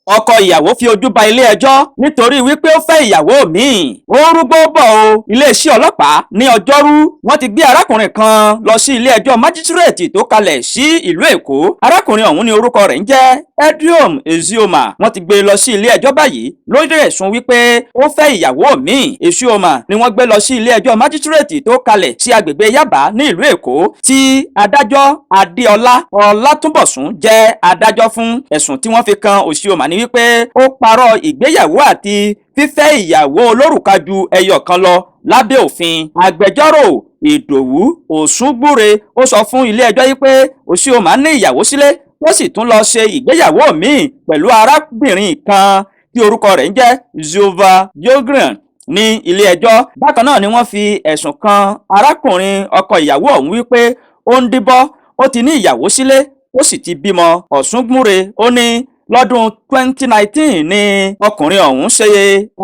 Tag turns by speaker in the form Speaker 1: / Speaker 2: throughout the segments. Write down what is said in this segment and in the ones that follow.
Speaker 1: Ọkọ ìyàwó fi ojú ba ilé-ẹjọ́ nítorí wípé ó fẹ́ ìyàwó míì. Ó ń rúgbó bọ̀ o. Iléeṣẹ́ ọlọ́pàá ní Ọjọ́rú, wọ́n ti gbé arákùnrin kan lọ sí ilé-ẹjọ́ májísírèètì tó kalẹ̀ sí ìlú Èkó. Arákùnrin ọ̀hún ní orúkọ rẹ̀ ń jẹ́ Edriom Ezioma. Wọ́n ti gbé e lọ sí ilé-ẹjọ́ báyìí lórí ẹ̀sùn wípé ó fẹ́ ìyàwó míì. Ezioma ni wọ́n gbé lọ sí ilé-ẹjọ́ májísírèètì tó kalẹ̀ sí agbègbè Yaba ní ìlú Èkó, tí adájọ́ Adéọlá Ọlátúnbọ̀sún jẹ́ adájọ́ fún. Ẹ̀sùn tí wọ́n fi kan Ezioma ní wípé ó parọ́ ìgbéyàwó àti fífẹ́ ìyàwó olórùka ju ẹyọ kan lọ lábẹ́ òfin. Agbẹjọ́rò Ìdòwú Òṣùngbùrè ó sọ fún ilé-ẹjọ́ yìí pé Ezioma ní ìyàwó sílé, ó sì tún lọ ṣe ìgbéyàwó míì pẹ̀lú arábìnrin kan tí orúkọ rẹ̀ ń jẹ́ Zova Yogren ní ilé-ẹjọ́. Bákan náà ni wọ́n fi ẹ̀sùn kan arákùnrin ọkọ ìyàwó ọ̀hún wípé ó ń díbọ́n, ó ti ní ìyàwó sílé, ó sì ti bímọ. Ọ̀ṣùngbùrè ó ní lọ́dún 2019 ní ọkùnrin ọ̀hún ṣe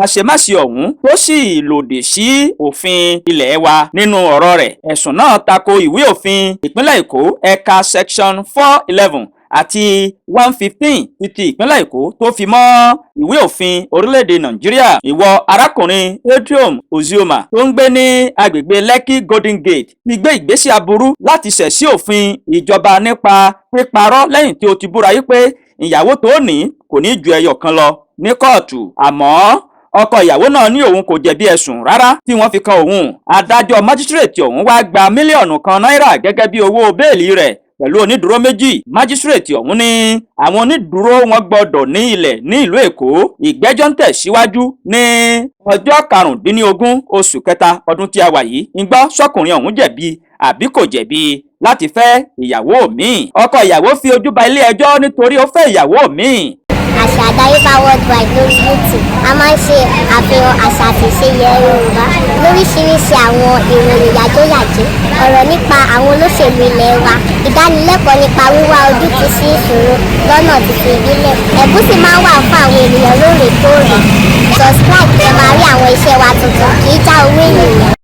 Speaker 1: àṣemáṣe ọ̀hún, tó sì lòdì sí òfin ilé wa. Nínú ọ̀rọ̀ rẹ̀, ẹ̀sùn náà tako ìwé òfin ìpínlẹ̀ Èkó, ẹ̀ka section 411 àti 115 ti ìpínlẹ̀ Èkó, tó fi mọ́ ìwé òfin orílẹ̀-èdè Nàìjíríà. Ìwọ arákùnrin Edriom Ozioma tó ń gbé ní agbègbè Lekki Golden Gate ti gbé ìgbésẹ̀ aburú láti ṣẹ̀ sí òfin ìjọba nípa píparọ́ lẹ́yìn tí o ti búra yí pé ìyàwó tó ní kò ní ju ẹyọ kan lọ ní kóòtù. Àmọ́ ọkọ ìyàwó náà ní òun kò jẹ̀bi ẹ̀sùn rárá tí wọ́n fi kan òun. Adájọ́ májísírèètì ọ̀hún wá gba 1 mílíọ̀nù náírà gẹ́gẹ́ bí owó béèlì rẹ̀ pẹ̀lú onídùúró méjì. Májísírèètì ọ̀hún ní àwọn onídùúró wọn gbọ́dọ̀ ní ilẹ̀ ní ìlú Èkó. Ìgbẹ́jọ́ ń tẹ̀síwájú ní ọjọ́ 15 oṣù kẹta ọdún tí a wà yìí. Ń gbọ́, sọkùnrin ọ̀hún jẹ̀bi àbí kò jẹ̀bi láti fẹ́ ìyàwó míì? Ọkọ ìyàwó fi ojú ba ilé ẹjọ́ nítorí ó fẹ́ ìyàwó míì.
Speaker 2: Àṣà Àdáyébá Worldwide lórí YouTube. A máa ń ṣe àfihàn àṣà àti ìṣe ilẹ̀ Yorùbá lóríṣiríṣi, àwọn ìròyìn yàjóyàjó, ọ̀rọ̀ nípa àwọn olóṣèlú ilẹ̀ wa, ìdánilẹ́kọ̀ọ́ nípa wíwá ojútùú sí ìṣòro lọ́nà tuntun ìbílẹ̀. Ẹ̀bùn sì máa ń wà fún àwọn ènìyàn lóòrèkóòrè. Subscribe kí ẹ máa rí àwọn iṣẹ́ wa tuntun, kì í já owó ènìyàn.